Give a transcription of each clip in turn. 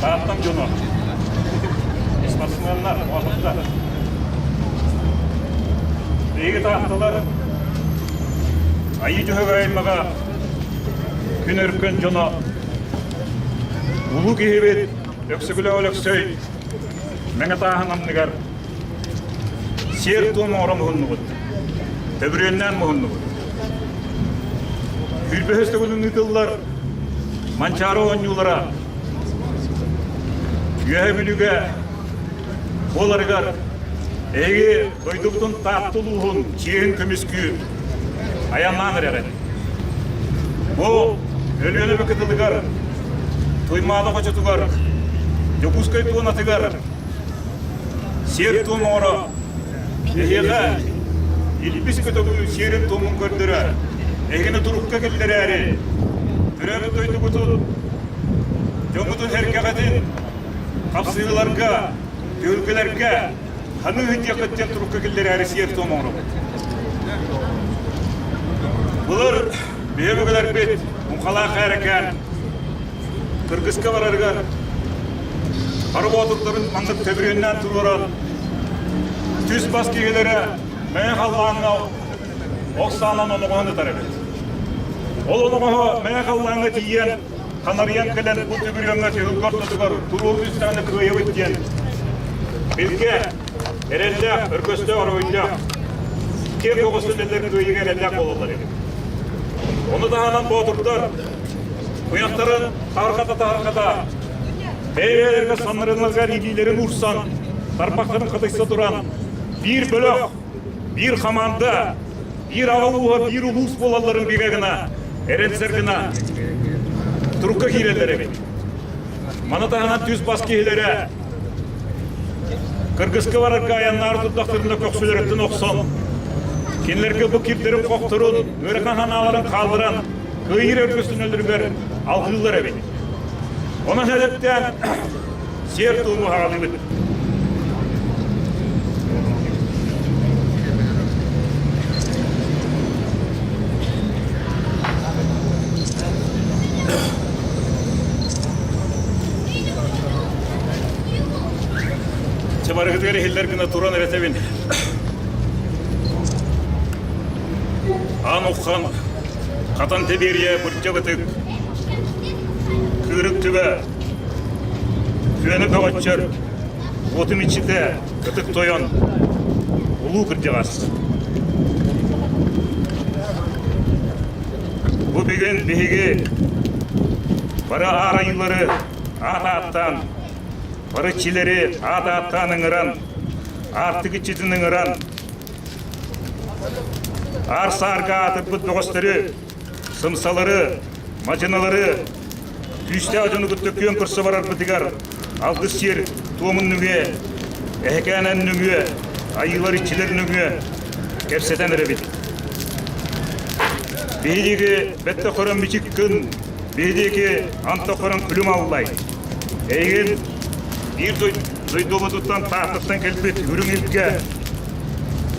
Тааттам дьоно, спортсменнар, боотурдар. Биһиги таатталар Айыы Дьөһөгөй аймаҕа күн өркөн дьоно улуу киһибит Өксөкүлээх Өлөксөй Мэҥэ тааһын анныгар сиэр-туом оҥоро муһуннубут, төбүрүөннээн муһуннубут. Сүүрбэһис төгүлүн ыытыллар Манчаары оонньуулара Үөһэ Бүлүүгэ буоларыгар эһиги дойдубутун Таатта улууһун чиэһин көмүскүү айаннаан эрэҕит. Бу Өлүөнэ кытылыгар, Туймаада хочотугар, Дьокуускай туонатыгар сиэр-туом оҥоро эһиэхэ илбис көтөҕүү сиэрин-туомун көрдөрө, эһигини турукка киллэрээри, төрөөбүт дойдугутун, дьоҥҥутун-сэргэҕитин хапсыһыыларга, түһүлгэлэргэ ханыы сылдьыаххыт диэн турукка киллэрээри сиэр-туом оҥоробут. Былыр биһи өбүгэлэрбит муҥхалаах ээрэкээн кыргыска барарыгар бары боотурдарын маннык төбүрүөннээн туруоран түс-бас киһилэрэ мэҥэ халлааҥҥа ох саанан оноҕоһун ытар эбит. Ол оноҕоһо мэҥэ халлааҥҥа тиийэн ханарыйан кэлэн бу төбүрүөҥҥэ түһүлгэ ортотугар туруору түстэҕинэ кыайабыт диэн билгэ эрэллээх, өргөстөөх, оройдоох киэҥ көҕүс үлэлэр кыайыыга эрэллээх буолаллар эбит. Ону таһынан боотурдар куйахтарын таһырҕата-таһырҕата бэйэ-бэйэлэригэр саннарыналарыгар илиилэрин уурсан, тарбахтарын хатыйса туран биир бөлөх, биир хамаанда, биир аҕа ууһа, биир улуус буолалларын бигэ гына, эрэнсэр гына турукка киирэллэр эбит. Маны таһынан түс-бас киһилэрэ кыргыска барарга айаннаары турдахтарына көхсүлэриттэн охсон, кинилэргэ бу кирдэрин-хохторун, ыарахан санааларын хаалларан, кыайыы өргөстөнөллөрүгэр алҕыыллар эбит. Онон сэрэптээн сиэр-туому аҕалыыбыт. Чэ барыгытыгар иһиллэр гына туран эрэтэбин. Аан Уххан Хатан Тэбиэрийэ бырдьа бытык Кыырык түбэ Күөнэ бөҕөччөр Уотум иччитэ Ытык Тойон Улуу кырдьаҕас Бу бүгүн биһиги бары аар айыылары аат ааттаан, бары иччилэри аат ааттаан ыҥыран, аартык иччитин ыҥыран, аар саарга аатырбыт бөҕөстөрү, сымсалары, мадьыналары күүстээх дьону кытта күөн көрсө барарбытыгар алгыс сиэр туомун нөҥүө, эһэкээнэн нөҥүө, айыылар иччилэр нөҥүө кэпсэтэн эрэбит. Биһиги бэттэ көрөн бичик гын, биһиги анта көрөн күлүм аллай. Эйигин биир дойдубутуттан Тааттаттан кэлбит үрүҥ илгэ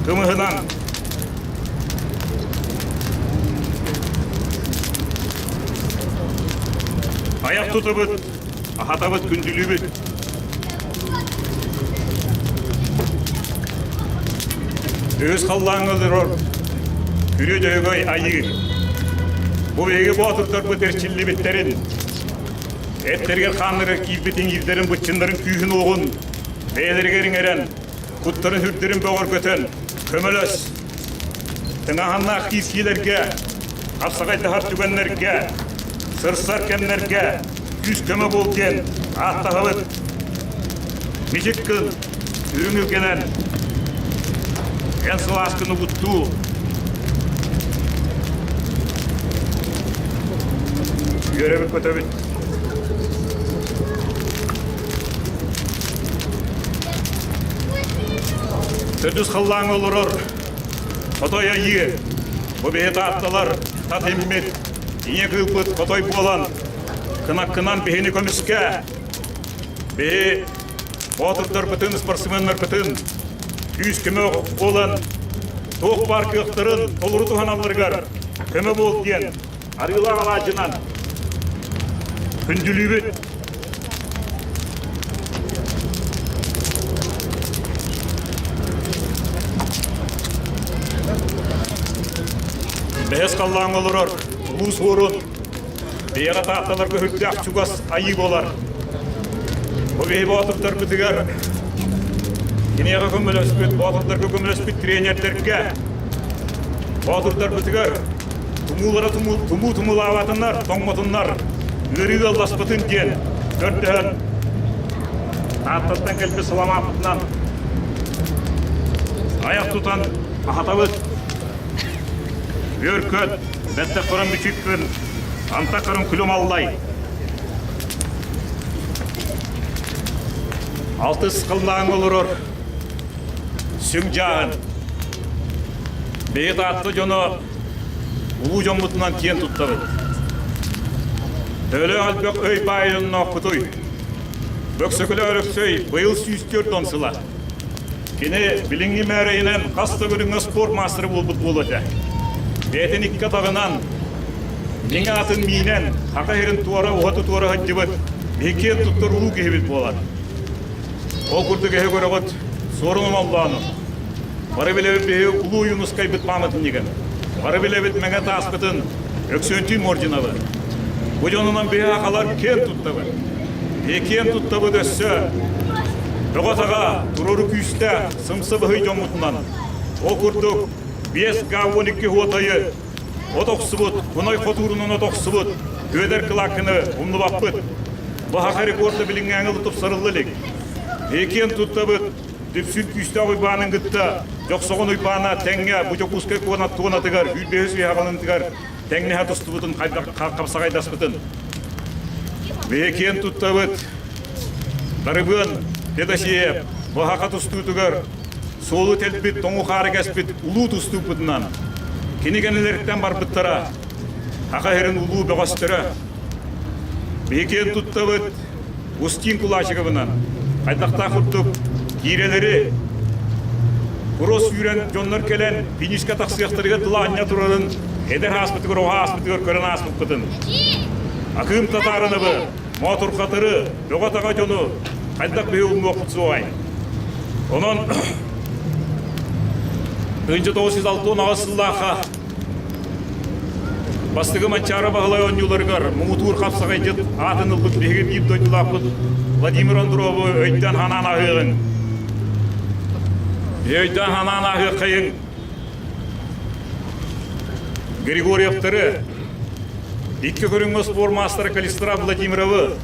кымыһынан айах тутабыт, аһатабыт, күндүлүүбүт. Үһүс халлааҥҥа олорор Күрүө Дьөһөгөй Айыы. Бу биһиги боотурдарбыт эрчиллибиттэрин, эттэригэр-хааннарыгар киирбит иҥиирдэрин, быччыннарын күүһүн-уоҕун бэйэлэригэр иҥэрэн, куттарын-сүрдэрин бөҕөргөтөн, көмөлөс, тыҥааһыннаах киирсиилэргэ, хапсаҕайдаһар түгэннэргэ, сырсар кэмнэргэ күүс-көмө буол диэн ааттаһабыт. Мичик кын, үрүҥ илгэнэн, эн сылааскын угуттуу, үөрэбит-көтөбүт. Төрдүс халлааҥҥа олорор Хотой Айыы, бу биһи таатталар тат иммит, ийэ кыылбыт хотой буолан, кынаккынан биһини көмүскээ. Биһи боотурдарбытын, спортсменнарбытын күүс-көмө буолан, туох баар кыахтарын толору туһаналларыгар көмө буол диэн арыылаах алаадьынан күндүлүүбүт. Бэһис халлааҥҥа олорор улуус уорун бэйэҕэ таатталарга үрдээх чугас айыы буолар. Бу биһи боотурдарбытыгар киниэхэ көмөлөспүт, боотурдарга көмөлөспүт тренердэргэ боотурдарбытыгар тумуулара тумуу тумулаабатыннар, тоҥмотуннар, ыарыы ыалласпытын диэн көрдөһөн Тааттаттан кэлбит саламааппытынан айах тутан аһатабыт. Үөр-көт, бэттэх көрөн мүчүк күн, антах көрөн күлүм аллай. Алтыс халлааҥҥа олорор сүҥ дьааһын. Бэйэ Таатта дьоно улуу дьоммутунан киэн туттабыт. Төһөлөөх элбэх өй баайынноохпутуй? Бөксөкүлэ Өлөксөй быйыл 104 сыла. Кини билиҥҥи мээрэйинэн хас да көрүҥҥэ спорт маастара буолбут буолуо этэ. Бэйэтин икки атаҕынан, миҥэ атын миинэн, саха сирин туора уһаты-туора сылдьыбыт, биһи киэн туттар улуу киһибит буолар. Ол курдук эһи көрөҕүт Суорун Омоллоону. Бары билэбит биһи Улуу Юнускайбыт пааматынньыгын. Бары билэбит Мэҥэ тааспытын Өксөөнтүй Мординовы. Бу дьонунан биһи сахалар киэн туттабыт. Биһи киэн туттабыт өссө бөҕө-таҕа, туруору күүстээх, сымса быһый дьоммутунан. Ол курдук 5 га 12 хуотайы от охсубут, кунай хотуурунан от охсубут Күөдэр Кылааккыны умнубаппыт. Бу саха рекорда билиҥҥээҥи тупсарылла илик. Биһи киэн туттабыт Дүпсүн күүстээх Уйбаанын кытта Дьохсоҕон Уйбаана тэҥҥэ бу Дьокуускай куонат туонатыгар 105 үйэҕалынтыгар тэҥнэһэ тустубутун хапсаҕайдаспытын. Биһи киэн туттабыт Дарыбыан Федосеев баһаха тустуутугар суолу тэлбит тоҥу хаары кэспит улуу тустууппутунан кини кэннилэриттэн барбыттара Саха сирин улуу бөҕөстөрө. Биһи киэн туттабыт Устин Кулачиковынан хайдахтаах курдук киирэлэри курос сүүрэн дьоннор кэлэн финишка тахсыахтарыгар тыла анньа турарын эдэр ааспытыгар оҕо ааспытыгар көрөн ааспыппытын Акыым Татаарынабы, Моотурхатыры, бөҕө-таҕа дьону хайдах биһи умнуохпут суоҕай? Онон 1968 сыллаахха Бастакы Манчаары Баһылай оонньууларыгар муҥутуур хапсаҕайдьыт аатын ылбыт биһиги биир дойдулаахпыт Владимир Андровы өйдөөн-санаан ааһыаҕыҥ. Өйдөөн-санаан ааһыаххайыҥ. Григорьевтары, икки көрүҥҥэ спорт маастара Калистра Владимировы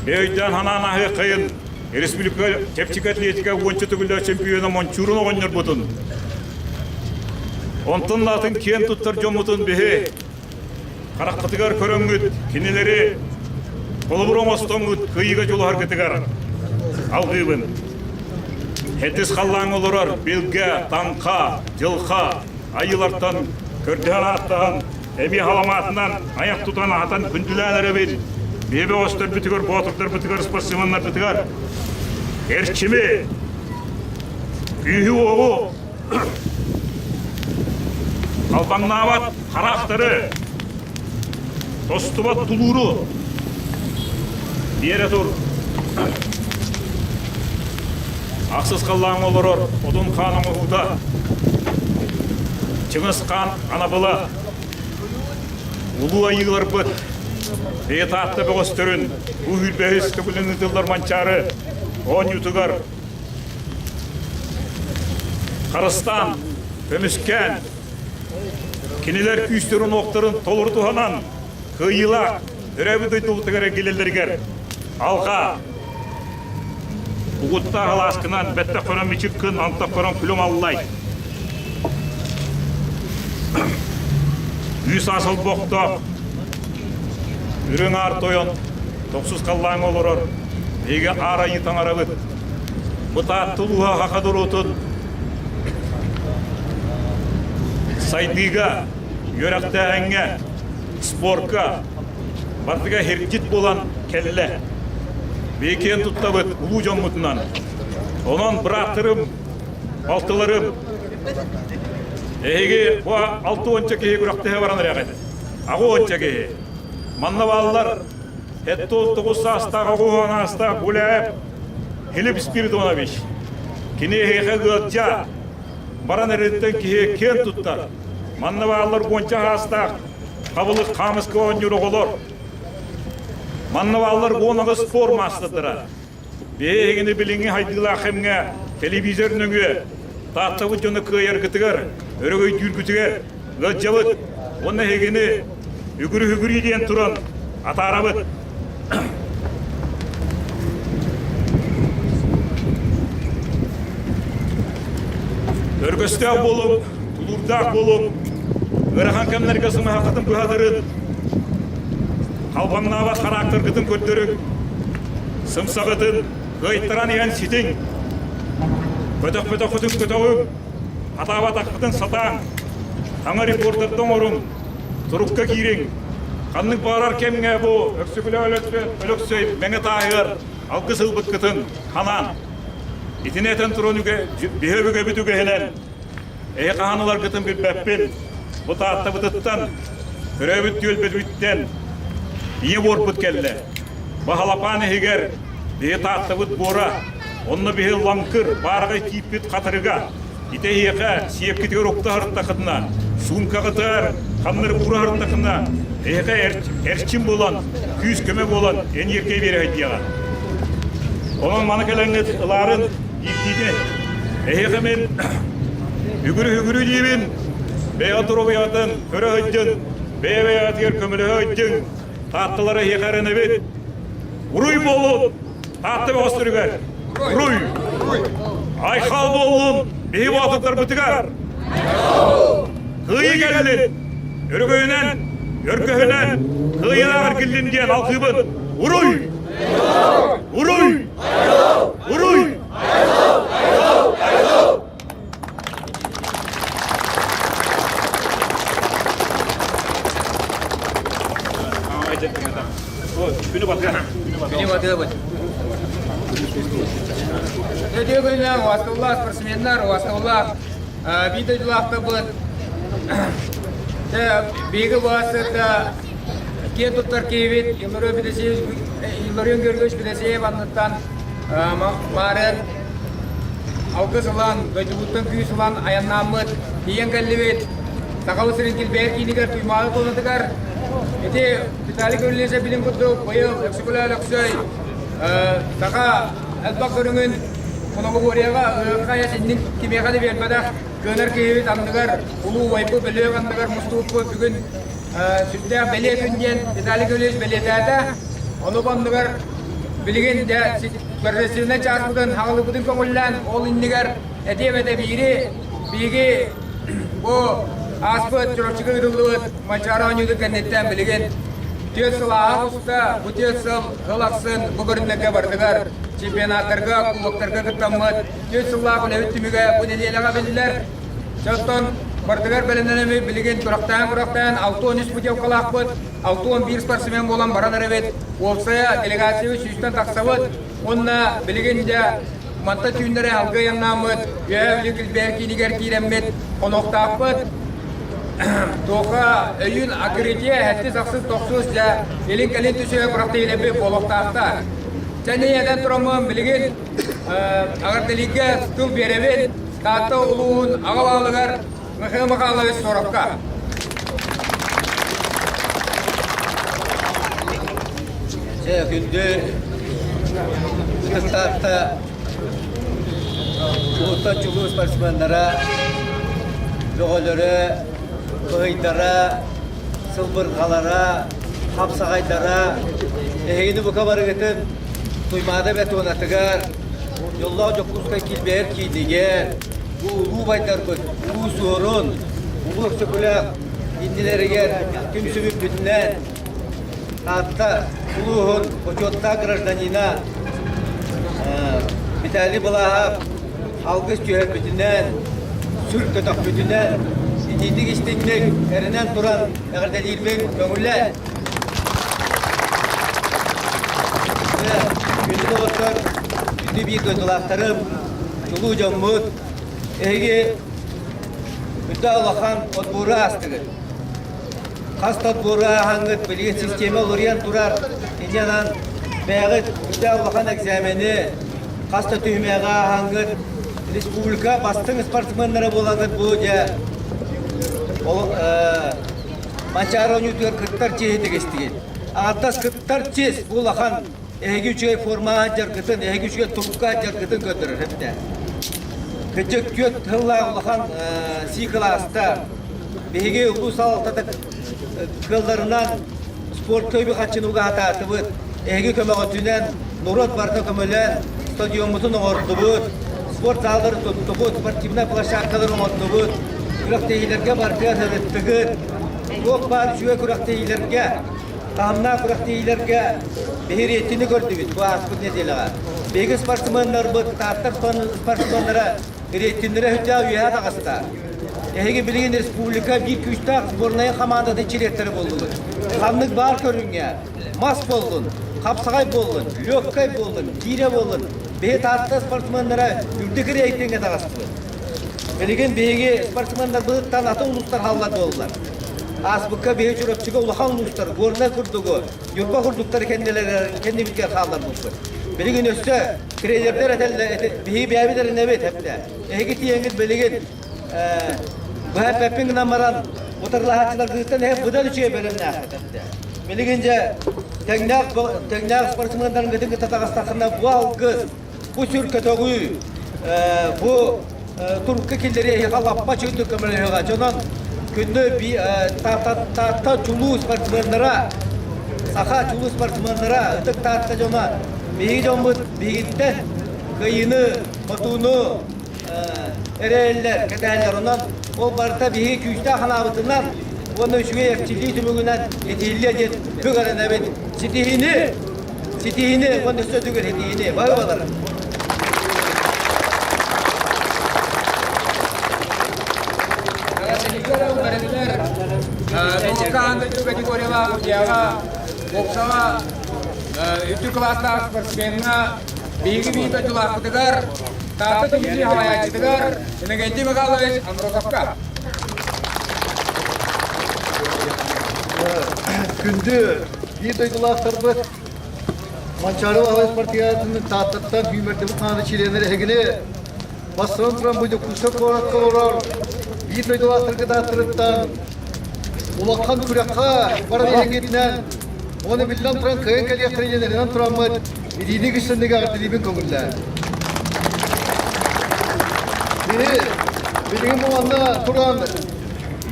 өйдөөн-санаан ааһыаххайын республика чэпчэки атлетика уонча төгүллээх чемпиона Мончуурун оҕонньорбутун Онтон лаатын киэн туттар дьоммутун биһи хараххытыгар көрөҥҥүт, кинилэри холобур оҥостоҥҥут кыайыыга дьулуһаргытыгар алгыыбын. Хэтис халлааҥҥа олорор билгэ, таҥха, дьылха айыылартан көрдөһөн ааттаһан, эмиэ халамаатынан айах тутан аһатан күндүлээн эрэбин. Биһи бөҕөстөрбүтүгэр, боотурдарбытыгар, спортсменнарбытыгар эрчими, күүһү-уоҕу Халбаҥнаабат хараахтары, тостубат тулууру биэрэ тур. Ахсыс халлааҥҥа олорор Одун хаан оҥоһуута, Чыҥыс хаан анабыла, улуу айыыларбыт бэйэ Таатта бөҕөстөрүн бу сүүрбэһис төгүлүн ыытыллар Манчаары оонньуутугар Харыстаан, көмүскээн, кинилэр күүстэрин-уохтарын толору туһанан, кыайыылаах төрөөбүт дойдубутугар эргилэллэригэр алҕаа, угуттаах алааскынан бэттэх көрөн мичик гын, антах көрөн күлүм аллай. Үс аас олбохтоох, үрүҥ аар тойон, тохсус халлааҥҥа олорор, биһиги аар айыы таҥарабыт. Бу Таатта улууһа саха норуотун сайдыыга, үөрэхтээһиҥҥэ, спорка барытыгар сирдьит буолан кэллэ. Биһиги киэн туттабыт улуу дьоммутунан. Онон бырааттарым, балтыларым, эһиги бу алта уонча киһи күрэхтэһэ баран эрэҕит. Аҕа уонча киһи. Манна бааллар 79 саастаах оҕуһуон аастаах Гуляев Филипп Спиридонович. Кини эһиэхэ ыалдьа баран эриттэн киһи киэн туттар. Манна бааллар уонча аастаах хабылык хаамыска оонньуур оҕолор. Манна бааллар 18 спорт маастардара. Биһигини билиҥҥи хайдыылаах кэмҥэ телевизор нөҥүө Тааттабыт дьоно кыайаргытыгар, өрөгөйдүүргүтүгэр ыалдьабыт уонна эһигини үгүрү-үгүрүү диэн туран атаарабыт. Өргөстөөх буолуҥ, тулуурдаах буолуҥ, ыарахан кэмнэргэ сымыһаххытын быһатырын, халбаҥнаабат хараактыргытын көрдөрүҥ, сымсаҕытын кыайтаран иһэн ситиҥ, көтөхпөтөххүтүн көтөҕүҥ, хатаабатаххытын сатааҥ, саҥа рекордарды оҥоруҥ, турукка киириҥ. Ханнык баҕарар кэмҥэ бу Өксөкүлээх Өлөксөй Мэҥэ тааһыгар алгыс ылбыккытын ханаан. Итини этэн туран биһи өбүгэбит үгэһинэн эһи хаһан ыларгытын билбэппин. Бу Тааттабытыттан, төрөөбүт түөлбэтиттэн ийэ буорбут кэллэ. Баһалапаан иһигэр биһи Тааттабыт буора, онно биһи лаҥкыр, баараҕай тииппит хатырыга. Ити эһиэхэ сиэпкитигэр укта сырыттахытына, суумкаҕытыгар ханнары уура сырыттахына, эһиэхэ эрчим буолан, күүс-көмө буолан эниэркэй биэрэ сылдьыаҕа. Онон маны кэлэҥҥит ылаарын иирдиини эһиэхэ мин үгүрү-үгүрү диибин, бэйэҕит доруобуйаҕытын көрө сылдьыҥ, бэйэ-бэйэҕитигэр көмөлөһө сылдьыҥ, Таатталара эһиэхэ эрэнэбит. Уруй буоллун! Таатта бөҕөстөрүгэр! Уруй! Айхал буоллун биһи боотурдарбытыгар! Кыайыы кэллин! Өрөгөйүнэн, өргөһүнэн кыайыылаах эргиллин диэн алгыыбын! Уруй! Уруй! Уруй! Күнү батыа. Күнү батыабыт. Өтө күнүнэн уастыллаах спортсменнар, уастыллаах биир дойдулаахтарбыт. Биһиги баасыта киэн туттар киһибит Илларион Георгиевич Федосеев анныттан Маарыан Алгыс ылан, дойдубуттан күүс ылан айаннааммыт, тиийэн кэллибит. Сахабыт сирин килбэйэр киинигэр Туймаада туонатыгар ити Виталий Гаврильевич билин курдук быйыл Өксөкүлээх Өлөксөй саха элбэх көрүҥүн Многоборьеҕа ыһыахха иннин кимиэхэ да биэрбэтэх кыанар киһибит анныгар улуу убайбыт бөлүөх анныгар мустубуппут бүгүн сүрдээх бэлиэ күн диэн Виталий Гаврильевич бэлиэтээтэ. Ону оннугар билигин дьэ Прогрессивнай чааспытын хаҕылыппытын көҥүллээн, ол иннигэр этиэм этэ биири, биһиги бу ааспыт Чурапчыга ыытыллыбыт Манчаары оонньуутун кэнниттэн билигин 4 сыл ааһа оҕуста, бу 4 сыл сыл ахсын бу көрүҥнэргэ барытыгар чемпионаттарга, кубоктарга кыттаммыт 4 сыллаах үлэбит түмүгэ бу нэдиэлэҕэ биллэр. Оттон барытыгар бэлэмнэнэбит билигин күрэхтээн-күрэхтээн 63 путевкалаахпыт, 61 спортсмен буолан баран эрэбит. Уопсайа делегациябыт сүүстэн тахсабыт уонна билигин дьэ манта түүннэри алгы айаннааммыт, Үөһээ Бүлүү килбэйэр киинигэр киирэммит хонуохтаахпыт. Туоха өйүүн открытие сэттис ахсыс тохсус дьэ илин-кэлин түсүһэ күрэхтэһиилэрбит буолуохтаахтар. Чэ этэн тураммын билигин Аҕардалигэ тыл биэрэбит Таатта улууһун аҕа баһылыгар Михаил Михайлович Соровка. Дьэ, күндү Таатта улуустан чулуу спортсменнара, бөҕөлөрө, быһыйдара, сылбырҕалара, хапсаҕайдара, эһигини бука барыгытын Туймаада бетонатыгар, дьоллоох Дьокуускай килбэйэр киинигэр, бу улуу убайдарбыт Улуу Суорун, Улуу Өксөкүлээх иннилэригэр түмсүбүппүтүнэн Таатта улууһун бочуоттаах гражданина Виталий Балаһов алгыс түһэрбитинэн, сүр көтөхпүтүнэн, итиитик истиҥник эрэнэн туран эҕэрдэлиирбин көҥүллээн. Күндү доҕоттор, күндү биир дойдулаахтарым, чулуу дьоммут, эһиги үрдэ улахан отбуору аастыгыт. Хас да отбуору ааһаҥҥыт билигин систиэмэ уларыйан турар. Инньэ бэйэҕит үрдэ улахан экзамени хас да түһүмэҕи ааһаҥҥыт республика бастыҥ спортсменнара буолаҥҥыт бу дьэ. Манчаары оонньуутугар кыттар чиэһи тигистигит. Ааттас кыттар чиэс бу улахан эһиги үчүгэй формаҕа дьаргытын, эһиги үчүгэй турукка дьаргытын көрдөрөр эбитэ. Кырдьык түөрт сыллаах улахан Си кылааста биһиги улуус салалтата кыалларынан спортка үбү харчыны угаатаатыбыт. Эһиги көмөҕүтүнэн норуот барыта көмөлөөн стадиоммутун оҥордубут, спорт заллары туттубут, спортивнай площадкалары оҥордубут, күрэхтэһиилэргэ барытыгар сырыттыгыт. Туох баар үчүгэй күрэхтэһиилэргэ, таһымнаах күрэхтэһиилэргэ биһи рейтини көрдүбүт бу ааспыт нэдиэлэҕэ. Биһиги спортсменнарбыт, Тааттар спортсменнара рейтиннэрэ сүрдээх үөһэ таҕыста. Эһиги билигин республика биир күүстээх сборнайын хамаандатын чилиэттэрэ буоллугут. Ханнык баар көрүҥҥэ мас буоллун, хапсаҕай буоллун, легкай буоллун, киирэ буоллун, биһи Таатта спортсменнара үрдүк рейтиҥҥэ таҕыстыбыт. Билигин биһиги спортсменнарбытыттан атын улуустар хааллар буоллулар. Ааспыкка биһи Чурапчыга улахан улуустар, Горнай курдугу, Ньурба курдуктары кэннибитигэр хаалларбыппыт. Билигин өссө тренердэр этэллэр, биһиги бэйэбит эрэнэбит эптэ. Эһиги тиийэҥҥит билигин быһа эппэппин гынан баран утарылаһааччыларгытыттан эһэ быдан үчүгэй бэлэмнээххит эптэ. Билигин дьэ тэҥнээх тэҥнээх спортсменнарыҥгытын кытта таҕыстаххына бу алгыс, бу сүр көтөҕүү, бу турукка киллэриэ эһиэхэ лаппа чүгүтүк көмөлөһүөҕэ. Дьонон күндү Таатта чулуу спортсменнара, саха чулуу спортсменнара, ытык Таатта дьоно, биһиги дьоммут биһигиттэн кыайыыны, хотууну эрэйэллэр, кэтэһэллэр. Онон ол барыта биһиги күүстээх санаабытынан уонна үчүгэй эрчиллии түмүгүнэн итииллиэ диэн бүк эрэнэбит. Ситиһиини, ситиһиини уонна өссө төгүл ситиһиини. Баһыыбалара. Категориялаах Удьяҕа, боксаҕа, үрдүк кылаастаах спортсмеҥҥа Биһиги биир дойдулаахпытыгар, Таатта түмсүү салайааччытыгар Иннокентий Михайлович Андросовка. Күндү биир дойдулаахтарбыт Манчаары Баһылай спартакиадатын Тааттаттан сүүмэрдэммит хааны чилиэннэр эһигини бастыран туран бу Дьокуускай куоракка олорор биир дойдулаахтаргыт ааттарыттан улахан күрэххэ баран иһэҥҥитинэн уонна биллэн туран кыайан кэлиэхтэрин диэн эрэнэн тураммыт Итиини күссэннигэ эҕэрдэлиибин көҥүллээн. Биһи билигин бу манна туран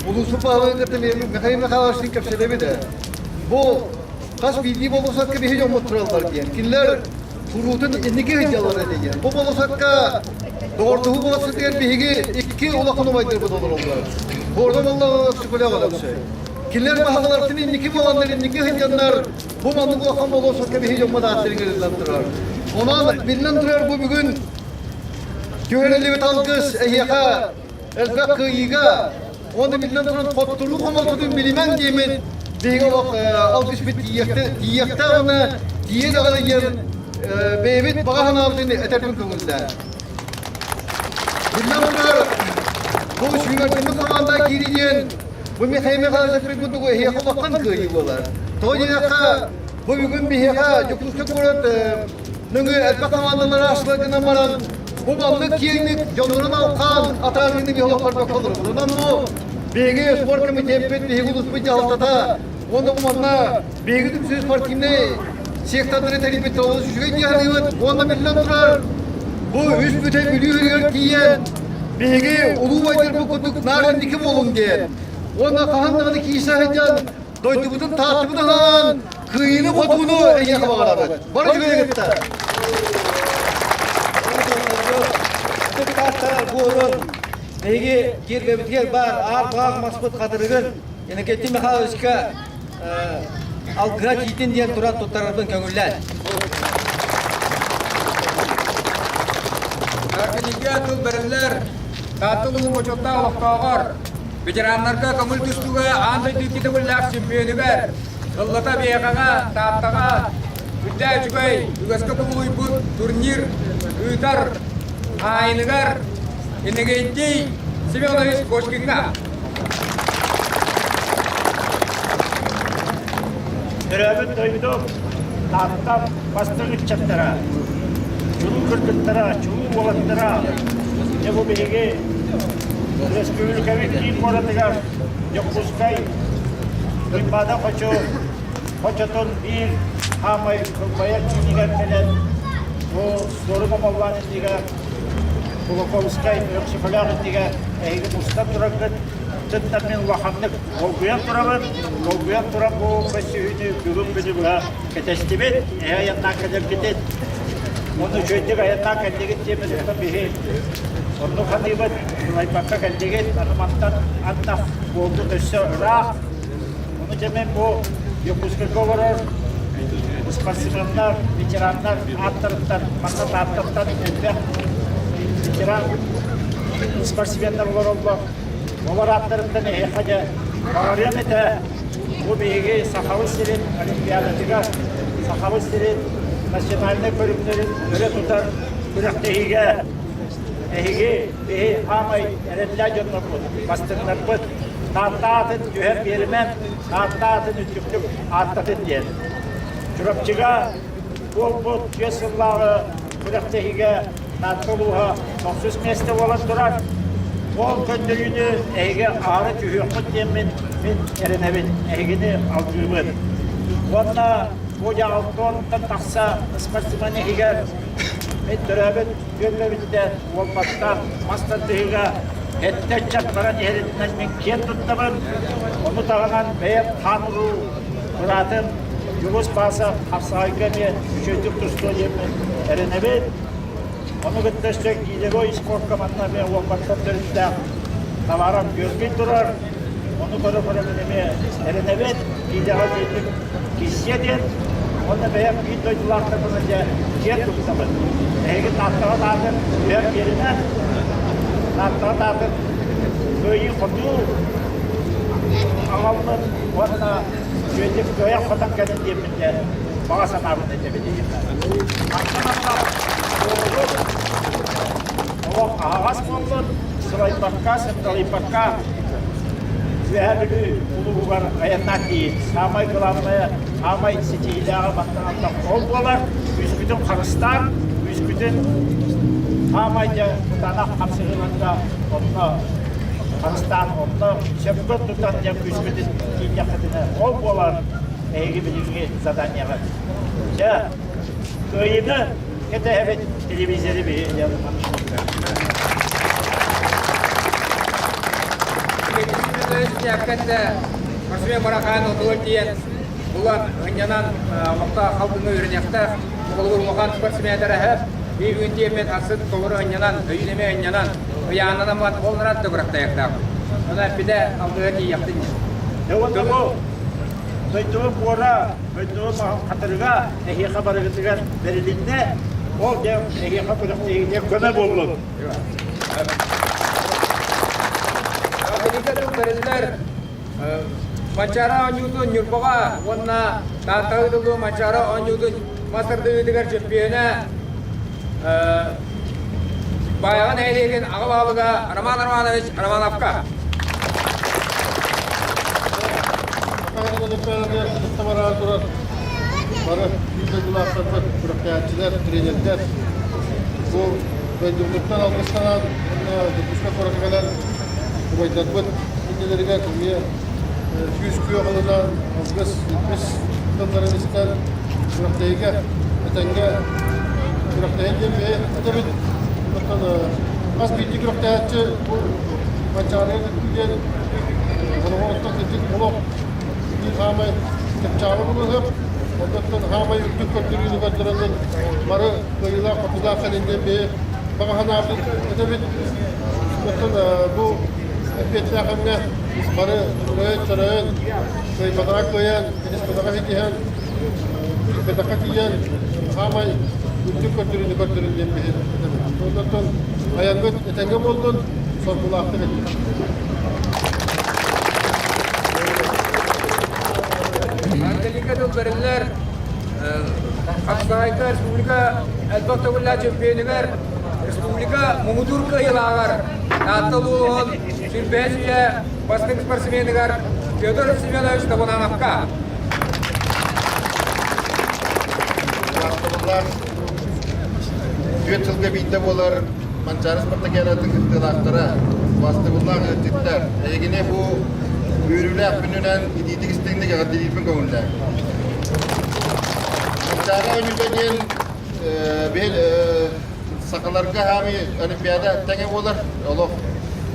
улууспут баһылыгын кытта Михаил Михайловичтыын кэпсэтэбит ээ. Бу хас биирдии болуосакка биһи дьоммут тураллар диэн. Кинилэр куруутун инники сылдьаллар этэ диэн. Бу болуосакка доҕордоһуу болуоссатыгар биһиги икки улахан убайдарбыт олороллор. Гордон Аллах Өксөкүлээх Өлөксөй. Кинилэр баһылыктарын инники буоланнар, инники сылдьаннар Бу маннык улахан болуоссакка биһи дьоммут ааттарын ыҥырыллан турар. Онон биллэн турар бу бүгүн түһэриллибит алгыс эһиэхэ элбэх кыайыыга уонна биллэн туран хотторуу хомолтотун билимэн диэммит биһиги олох алгыспыт тиийиэхтээх уонна тиийэ даҕаны диэн бэйэбит баҕа санаабытын этэрбин көҥүллээн. Биллэн турар бу сүүмэрдэммит хамаанда киирии диэн Бу Михаил Михайлович курдук эһиэхэ улахан кыайыы буолар. Тоҕо диэтэххэ, бу бүгүн биһиэхэ Дьокуускай куорат нөҥүө элбэх хамаандалар аастылар гынан баран, бу маннык киэҥник дьоннорун алхаан атаарыыны биһи олохторбокко олоробут. Онон бу биһиги спорт комитеппит, биһиги улууспут дьаһалтата уонна бу манна биһиги түмсүү спортивнай сектордары тэрийбит олус үчүгэй дии саныыбыт. Уонна биллэн турар, бу үс бүтэй Бүлүү үрүгэр тиийэн Биһиги улуу убайдарбыт курдук наар инники буолуҥ диэн уонна хаһан даҕаны киирсэ сылдьан дойдубутун тааттыбыт анаан кыайыыны-хотууну эйиэхэ баҕарабыт. Бары үчүгэйи кытта! Ытык Таатта буорун биһиги тиэргэбитигэр баар аар-баах маспыт хатырыгын Иннокентий Михайловичка алгыһа тиитин диэн туран туттарарбын көҥүллээн. Кинигэ тыл бэриллэр Таатта улууһун бочуоттаах олохтооҕор, ветераннарга көҥүл тустууга аан дойду икки төгүллээх чемпионугар, сыллата биһиэхэҕэ Тааттаҕа үрдээх үчүгэй үгэскэ кубулуйбут турнир ыытар хаһаайыныгар Иннокентий Семенович Кошкиҥҥа. Төрөөбүт дойдум Тааттам бастыҥ ыччаттара, чулуу кыргыттара, чулуу уолаттара, дьэ бу биһиги. Республикабыт киин куоратыгар Дьокуускай Туймаада хочо хочотун биир хаамай кылбайар киинигэр кэлэн бу Суорун Омоллоон иннигэр Кулаковскай Өксөкөлөөх иннигэр эһиги мустан тураргыт Тыттан мин улаханнык долгуйан турабын. Долгуйан туран бу көрсүһүүнү бүгүн күнү быһа кэтэстибит. Эһэ айаннаан кэлэргитин. Ону үчүгэйдик айаннаан кэллигит диэммит биһи оннук саныыбыт. Сылайбакка кэллигит. Аны мантан антах буолбут өссө ыраах. Ону дьэ мин бу Якутскайга олорор спортсменнар, ветераннар ааттарыттан, манна Тааттаттан элбэх ветеран спортсменнар олороллор. Олор ааттарыттан эһиэхэ дьэ баҕарыам этэ, бу биһиги Сахабыт сирин Олимпиадатыгар, Сахабыт сирин национальнай көрүҥнэрин өрө тутар күрэхтэһиигэ эһиги биһи хаамай эрэллээх дьоннорбут, бастыҥнарбыт Таатта аатын түһэн биэримэн, Таатта аатын үрдүктүк ааттатын диэн. Чурапчыга буолбут түөрт сыллааҕы күрэхтэһиигэ Таатта улууһа тохсус миэстэ буолан турар. Ол көрдөрүүнү эһиги аһара түһүөххүт диэммин мин эрэнэбин, эһигини алгыыбын. Уонна бу дьаҕалтонтон тахса спортсмен иһигэр мин төрөөбүт түөлбэбиттэн Уолбаттан мас тардыһыыга эттэ ыччат баран иһэринэн мин киэн туттабын. Ону таһынан бэйэм хаан уруу быраатым Дьулус Баасов хапсаҕайга эмиэ үчүгэйдик тустуо диэммин эрэнэбин. Ону кытта өссө гидрой спорка манна эмиэ Уолбаттан төрүттээх табаарам Георгий турар. Ону көрө-көрө мин эмиэ эрэнэбин. Гидэҕэ үчүгэйдик киирсиэ диэн. Уонна бэйэм биир дойдулаахтарбын дьэ киэн туттабын. Эһиги Тааттаҕа таатын түһэр биэринэн, Тааттаҕа таатын кыайыы-хотуу аҕаллын уонна үчүгэйдик кыайан-хотон кэлин диэммин дьэ баҕа санаабын этэбин эһиэхэ. Мантан антах буолбут олох аһаҕас буоллун, сылайбакка, сындалыйбакка Үөһээ Бүлүү улууһугар айаннаан тиийин. Саамай главное, саамай ситиһиилээҕэ мантан антах ол буолар. Күүспүтүн харыстаан, күүспүтүн саамай дьэ кытаанах хапсыһыыларга онно харыстаан, онно сөпкө тутан дьэ күүспүтүн тиийдэххитинэ ол буолар эһиги билиҥҥи заданиеҕыт. Дьэ, кыайыыны кэтэһэбит телевизоры биһи Спортсмен Марахаан отугар тиийэн булан ынньанан олохтоох халгыҥҥа үөрэниэхтээх. Холобур улахан спортсмендара эһэ биир күн тиэммит асы толору ынньанан, өйүн эмиэ ынньанан, ыйааннанан бат ол нарат да күрэхтэйэхтээх. Ону эппитэ алгыга тиийиэхтин диэн. Уонна бу дойдубут буора, дойдубут хатырыга эһиэхэ барыгытыгар бэрилиннэ. Ол дьэ эһиэхэ күрэхтэһиигэ көмө буоллун. Бэриллэр Манчаары оонньуутун Ньурбаҕа уонна Тааттаҕа ыытыллыбыт Манчаары оонньуутун мас тардыһыытыгар чөмпүйүөнэ Баайаҕа нэһилиэгин аҕа баһылыга Роман Романович Романовка. Турар бары биир дойдулаахтарбыт, күрэхтэһээччилэр, тренердэр бу дойдубутуттан алгыстанан уонна Дьокуускай куоракка кэлэн убайдарбыт иннилэригэр эмиэ күүс күөх ылынан алгыс илбис тылларын истэн күрэхтэһиигэ этэҥҥэ күрэхтэһин диэн бэйэ этэбит. Оттон хас биирдии күрэхтэһээччи бу Манчаарыга кыттыы диэн олоҕор оттон кырдьык олох биир хаамай чыпчаалы булуһуп, онтон хаамай үрдүк көрдөрүүнү көрдөрөннөр бары кыайыылаах хотуулаах кэлин диэн бэйэ баҕа санаабыт этэбит. Оттон бу эппиэттээх кэмҥэ бары өрөйөн-чөрөйөн, кыайбатаҕа кыайан, кэтиспэтэҕэ ситиһэн, киирбэтэххэ тиийэн, хаамай үрдүк көрдөрүүнү көрдөрүн диэн биһи этэбит. Онтон айаҥҥыт этэҥҥэ буоллун, соргулаахтык этин. Ангелика тыл бэриллэр Хапсаҕайга республика элбэх төгүллээх чемпионугар республика муҥутуур кыайыылааҕар Таатта улууһун сүүрбэһис үйэ бастыҥ спортсменыгар Федор Семенович Табунановка. Түөрт сылга биирдэ буолар Манчаары спартакиадатын кыттыылаахтара. Бастабыллаах ыалдьыттар, эһигини бу үөрүүлээх күнүнэн итиитик истиҥник эҕэрдэлиирбин көҥүллээҥ. Манчаары оонньуута диэн бэл сахаларга хаамыы Олимпиада тэҥэ буолар. Олох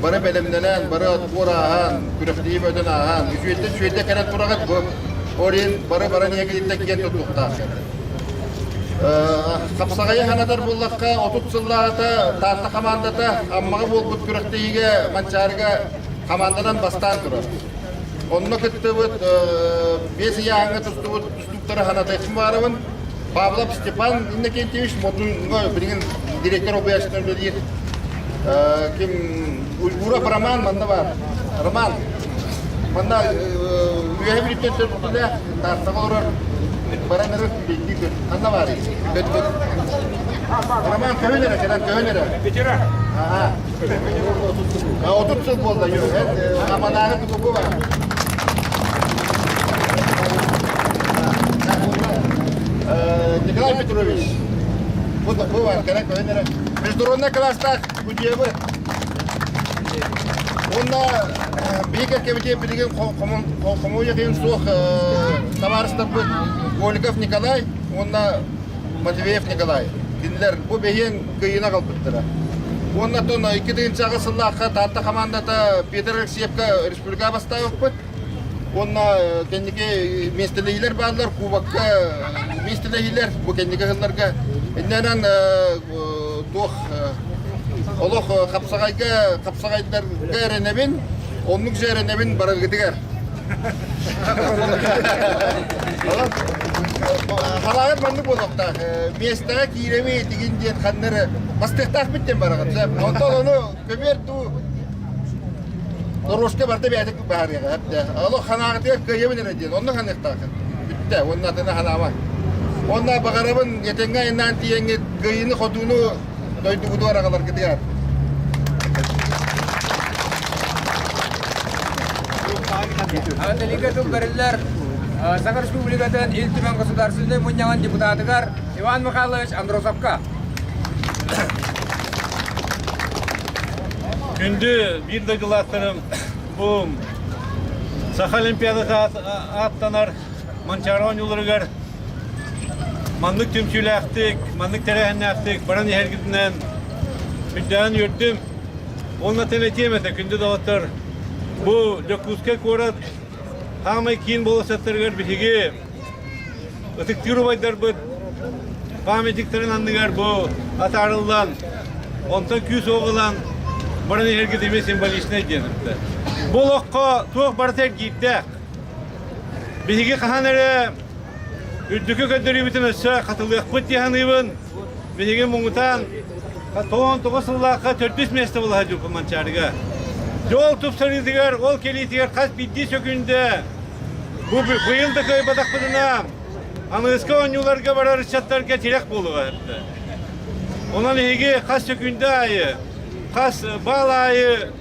бары бэлэмнэнэн, бары отбор ааһан, күрэхтэһии бөтөн ааһан, үчүгэйтэн үчүгэйдэ кэлэн тураҕыт бу. Ол иһин бары баран иһэгититтэн киэн туттуохтаах. Хапсаҕайы санатар буоллахха, 30 сыллааҕыта Таатта хамаандата Аммаҕа буолбут күрэхтэһиигэ Манчаарыга хамаанданан бастаан турар. Онно кыттыбыт биэс ыйааһыҥҥа тустубут тустууктары санатыахпын баҕарабын. Павлов Степан Иннокентьевич Модунга билигин директор обуйааччытынан үлэлиир. Ким Уйгуров Роман манна баар. Роман манна үөһэ бүлүүттэн төрүттүлээх Тааттаҕа олорор баран эрэр күүлэйдии көр. Ханна баарый? Бөт-бөт. Роман көһөн эрэ, кэлэн көһөн эрэ. Ветеран. Аха. 30 сыл буолла, Аманааҕы тутугу бар. Николай Петрович, бу бу бар, кэлэн көһөн эрэ. Международный класстаах судьябы. Уонна биһиги кэмитиэт билигин хомуйа суох табаарыстарбыт Голиков Николай уонна Матвеев Николай. Кинилэр бу бэһиэн кыайыыны аҕалбыттара. Уонна тон 2008 сыллаахха Таатта хамаандата Петр Алексеевка республика бастаабыппыт. Уонна кэнники миэстэлэһиилэр бааллар, кубокка миэстэлэһиилэр бу кэнники сылларга. Иннэнэн туох олох хапсаҕайга хапсаҕайдарга эрэнэбин, оннук же эрэнэбин бараргытыгар. Халааҕыт маннык буолуохтаах. Миэстэҕэ киирэби тигин диэн ханна эрэ бастыахтаахпыт диэн бараҕыт. Онтон ону көбүөр дуу Дорожка барда бэйэтэ баһарыаҕа. Олох ханаҕытыгар кыайабын эрэ диэн. Онно ханыахтааххын. Бүттэ. Уонна атына ханаама. Уонна баҕарабын этэҥҥэ айаннаан тиийэҥҥит кыайыыны-хотууну дойдугутугар аҕаларгытыгар. Аналига тыл бэриллэр Саха Республикатын Ил Түмэн Государственнай Мунньаҕын депутатыгар Иван Михайлович Андросовка. Күндү биир дойдулаахтарым, бу Саха Олимпиадата ааттанар Манчаары оонньууларыгар маннык түмсүүлээхтик, маннык тэрээһиннээхтик баран иһэргитинэн үрдээн үөрдүм. Уонна этиэм этэ, күндү доҕоттор, бу Дьокуускай куорат хаамай киин болуоссаттарыгар биһиги ытыктыыр убайдарбыт памятниктарын анныгар бу атаарыллан, онтон күүс ылан баран иһэргит эмиэ символичнай диэн. Бу олоххо туох барыта эргиирдээх. Биһиги хаһан эрэ үрдүкү көрдөрүүбүтүн өссө хатылыахпыт дии саныыбын. Биһиги муҥутаан 99 сыллаахха төрдүс миэстэ буолаһа дьуппун Манчаарыга. Дьол тупсарыытыгар, ол кэлиитигэр хас биирдии сөкүүндэ бу быйыл да кыайбатахпытына аныгыскы оонньууларга барар ыччаттарга тирэх буолуоҕа. Онон эһиги хас сөкүүндэ аайы, хас баал аайы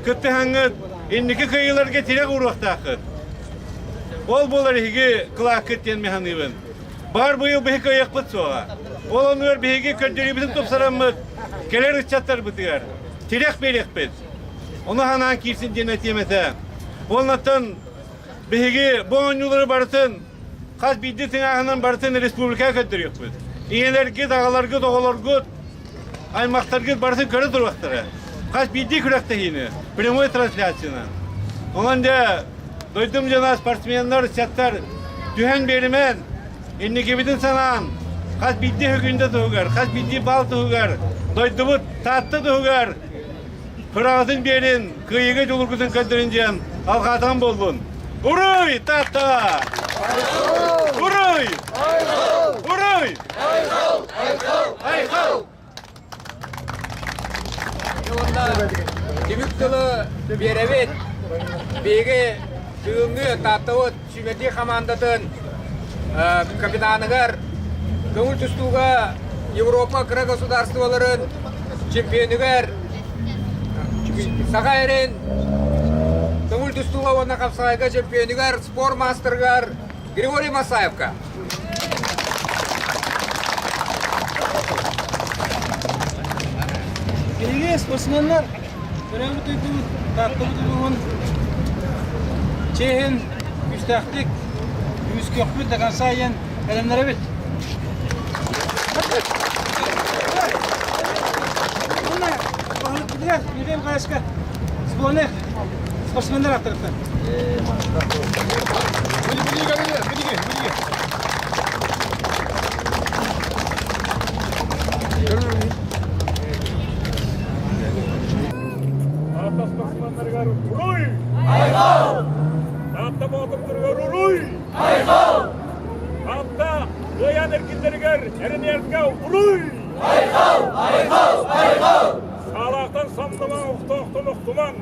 кыттыһаҥҥыт инники кыайыыларга тирэх ууруохтааххыт. Ол буолар эһиги кылааккыт диэн мин саныыбын. Баар быйыл биһи кыайыахпыт суоҕа. Ол оннугар биһиги көрдөрүүбүтүн тупсараммыт кэлэр ыччаттарбытыгар тирэх биэриэхпит. Ону санаан киирсин диэн этиэм этэ. Уоннаттан биһиги бу оонньуулары барытын хас биирдии тыҥааһынан барытын республикаҕа көрдөрүөхпүт. Ийэлэргит, аҕаларгыт, оҕолоргут аймахтаргыт барытын көрө туруохтара. Хас биирдии күрэхтэһиини прямой трансляциянан. Онон дьэ дойдум дьоно спортсменнар, ыччаттар түһэн биэримэн, инникибитин санаан, хас биирдии хөкүндэ туһугар, хас биирдии баал туһугар, дойдубут Таатта туһугар кыраҕытын биэрин, кыайыыга дьулургутун көрдөрүн диэн алҕаатаҕым буоллун. Уруй, Таатта! Уруй! Уруй! Айхал! Айхал! Уонна түмүк тылы биэрэбит. Биһиги бүгүҥҥү Тааттабыт сүүмэрдиир хамаандатын капитаныгар көҥүл тустууга Европа кыра государстволарын чемпионугар Саха эрин көҥүл тустууга уонна хапсаҕайга чемпионугар спорт маастарыгар Григорий Масаевка. Биһиги спортсменнар. Төрөөбүт дойдубут Тааттабыт улууһун чиэһин күүстээхтик көмүскүөхпүт до конца диэн бэлэмнэрэбит. Уонна баһылыкпытыгар Михаил Михайловичка сборная спортсменнар аттарыттан. Таатта спортсменнарыгар уруй! Айхал! Таатта боотурдарыгар уруй! Айхал! Таатта кыайан эркиннэригэр эрэнэргэ уруй! Айхал! Айхал! Айхал! Саалаахтан самнымаҥ, охтоохтон охтумаҥ!